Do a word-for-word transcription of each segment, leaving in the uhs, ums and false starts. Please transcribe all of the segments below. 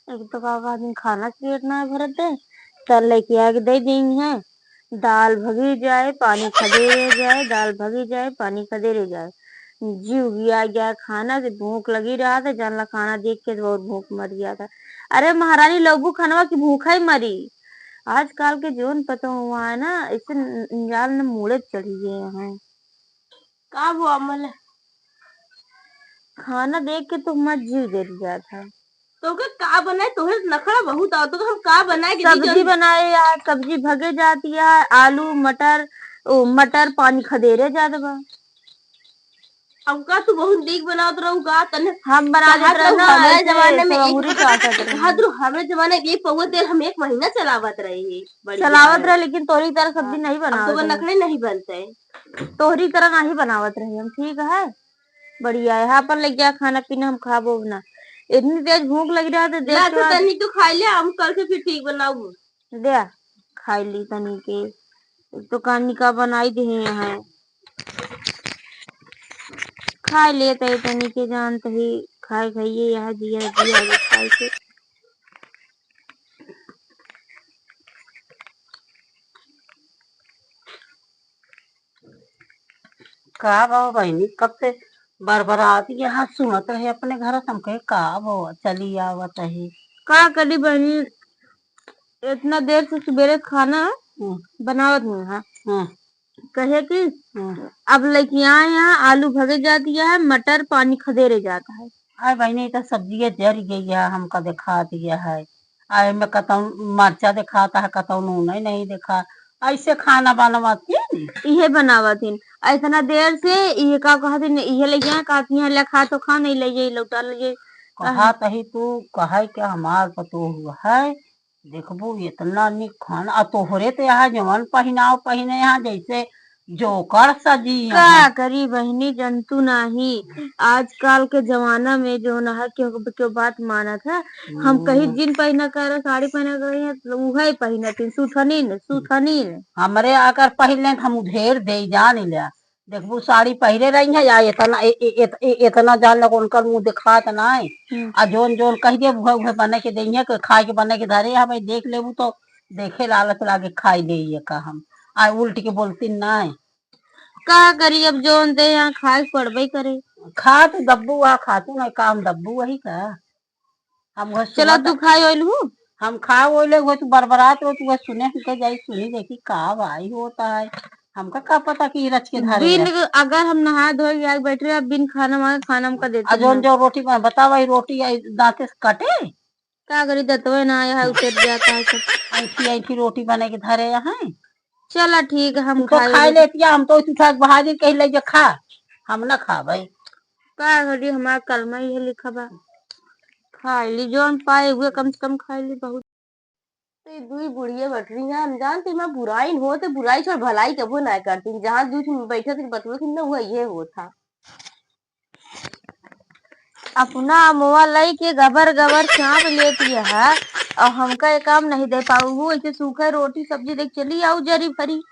एक तो का कहत हैं, खाना से पेट ना भरत है, त लइके आके दे देइहैं। दाल भगी जाए, पानी खदेरे जाए, दाल भगी जाए, पानी खदेरे जाए। जीव गिया गया खाना से, भूख लगी रहत है, जानला खाना देख के तो बहुत भूख मर गया था। अरे महारानी, लौबू खनवा की भूखा ही मरी। आजकल के जौन पतोह हुआ है ना, ऐसे न-, जाल न मूड़े चढ़ी गए हैं। का वो अमल है? खाना देख के तो हमार जीव जरी जात है। तो के का बनाए? तोहरे नखरा बहुत आवत, तो हम का बनाए के सब्जी दीदी? बनाए यार, सब्जी भगे जाती है, आलू, मटर, ओ, मटर पानी खदेरे जात बा। अब का तू बहुत नीक बनावत रहू का? तने हम बना कहत देत रहू, रहना, हमारे ऐसे जमाने में तो एक अंगुरी चाटत रही। कहत रहू, हमारे जमाने में एक पौवा तेल हम एक महीना चलावत रहे ही, बड़ी चलावत बात। रहे, लेकिन तोरी तरह सब्जी हाँ, नहीं अब बनावत तो रहे। नखरे नहीं बनते। तोहरी तरह नहीं बनावत रहे हम, ठीक है, बढ़िया है। हाँ, अपन लेके जा खाना पीना, हम खाबो ना। इतनी तेज भूख लगी रहा तो देख ला तो के तनी तो खा लिया, हम कल से फिर ठीक बनाऊ। दे, खाई ली तनी के। एक तो कानी का बनाई दे यहाँ। खाई लेते तनी के, जानत ही खाए खाइए यहाँ जिया जिया आगे खाए के। का बा बहिनी, कब से बरबरात यहाँ सुनत रहे अपने घर से, हम कहे का बा चली आवत है। का करी बहिनी, इतना देर से सुबेरे खाना हम्म। बनावत नहीं है। हम्म। कहे कि हम्म। अब लइके आए यहाँ, आलू भगे जात है, मटर पानी खदेरे जात है। अरे बहिनी, ई तो सब्जिया जर गई है, हमका देखात है। आ एमे कतौ मरचा देखात है, कतौ नून नहीं देखा, ऐसे खाना बनवत ही। इहे बनावत हिन। आ इतना देर से इहे का कहत हिन, इहे ले गया, कहत हिन, "ले खा तो खा, नहीं ले जाई, लौटा ले जाई।" कहा तही तू, कहे के हमार पतोह है, देखबू इतना निक खाना, आ तोहरे तो यहाँ जवन पहिनाव पहिने यहाँ जैसे जोकर सजी का यहाँ। करी बहिनी, जनतू नाही, आजकल के जमाना में जौन है, केहू के केहू बात मानत है। हम कहीं हम्म। जीन पहिना कर, साड़ी पहिना कर रही है, तो उहे पहिनत है, सुथनीन, सुथनीन। हमरे अगर पहिरले त हम उधेर दे जान लिया। देखबू साड़ी पहिरे रही है या इतना, ए-, ए-, एत-, ए-, इतना जान लगो उनकर मुँह दिखात ना है। हम्म। आ जौन जौन कह दे उहे उहे बने के देइहे, के खाए के बने के धरे है भाई, देख लेबू तो देखे लालच लागे खाई ले ये का हम। आ उल्ट के बोलती ना है। का करी, अब जौन दे यहाँ खाए के पड़बे करे। खा तू दब्बू, आ खा तू नहीं काम दब्बू वही का। हम वह चला सुनत तू खाए ओइल हूँ। हम खा ओइले हुए तू बरबरात हो, तू वह सुने हमके जाई सुनी देखी का भाई होता है। हमका का पता कि रच के धरे बिन, है। अगर हम नहा धोए के आके बैठ रहे, अब बिन खाना मांगे, खाना हमका देते आ जौन ना। जो रोटी बना, बतावा, ई रोटी आई दांते से कटे? का करी, दतवे ना आया है, उतर जाता है सब। ऐठी, ऐठी रोटी बने के धरे हैं। चला ठीक है, हम तू तो खाए खाए लेबे। लेतिया, हम तो उठा के बहादिन कही ले जे खा, हम ना खाबे। का करी, हमार कर्मा इहे लिखा बा। खाए ली, जौन पाए हुए कम से कम खाए ली, बहुत। तो ये दुई बुढ़िया बैठ रही हैं, हम जानते हैं, मैं बुराई न होते, बुराई छोड़, भलाई कबो ना करती। जहाँ दुई ठो बैठे थे, बतलो कि ना, वो ये होता। अपना अमवा लइके गबर गबर चाप लेती है, और हमका ये काम नहीं दे पाऊ। वो ऐसे सूखे रोटी सब्जी देख चली आऊ जरी भरी।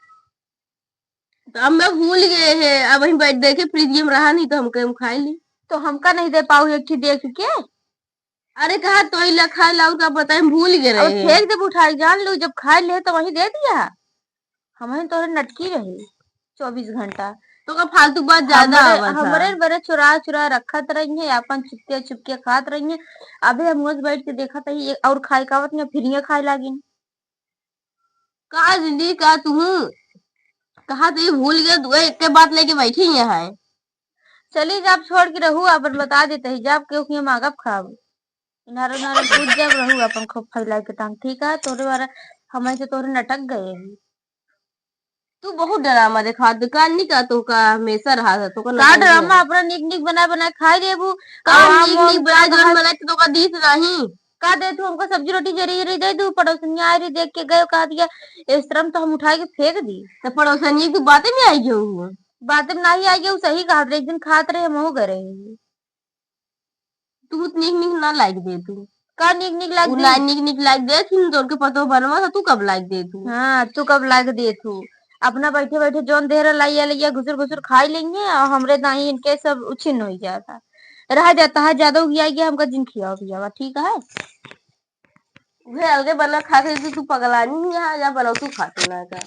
तो अब मैं भूल गए है, अब वहीं बैठ देखे फ्रिज में रहा नहीं तो हम कहे हम खाए ली। तो हमका नहीं दे पाऊ एक ठी देख के? अरे कहा तो ही ला खाए ला, और का पता है, हम भूल गए अब रहे। फेंक देब उठाई, जान लो, जब खाए ले तो वहीं दे दिया। हमही तोहरे नटकी रही चौबीस घंटा। तो का फालतू बात ज्यादा हमरे, आवत है। हमरे बरे चुरा चुरा रखत रही है, अपन चुपके चुपके खात रही है। अबे हम उस बैठ के देखत रही, ये और खाए का आवत नहीं, फिर ये खाए लागिन। का दीदी, का तू कहा तो ये भूल गया, तू एक के बात लेके बैठी है। चली जाब, छोड़ के रहू, अपन बता देते ही जाब, क्योंकि हम आगब खाब। इनारो नारो कूद जाब, रहू अपन खूब फैलाए के टांग, ठीक है? तोरे बारा हम ऐसे तोरे नटक गए हैं। तू बहुत ड्रामा देखा, दुकान नहीं का, तो का हमेशा रहा था, तो का का नटक ड्रामा गया। अपना निक निक बना बना खाई लेबू। का आम निक वाम निक बना, का जौन कहा बनाए तो का दीस नहीं। का दे तू हमको सब्जी रोटी जरी जरी दे दू, पड़ोसनिया आई रही देख के गए, कहा दिया, "ए श्रम तो हम उठा के फेंक दी।" तो पड़ोसनिया की बातें में आई गयो हुआ। बातें में नहीं आई गयो, सही कहा, एक दिन खात रहे, हम गए रहे। तू बहुत नीक नीक ना लाइक दे तू। का नीक नीक लाइक उ दे? ना नीक नीक लाइक दे, फिर तोर के पतो बनवा था, तू कब लाइक दे तू? हाँ, तू कब लाइक दे तू? अपना बैठे बैठे जौन देहरा लाइया लइया घुसुर घुसुर खाई लेंगे और हमरे दाई इनके सब उछिन्न हो जाता। रह जाता है, ज्यादा उगिया गया, हमका जिन खियावा पियावा, ठीक है? उहे अलगे बना खा के तू, तू पगलानी ही है या बनौतू खाते ना का?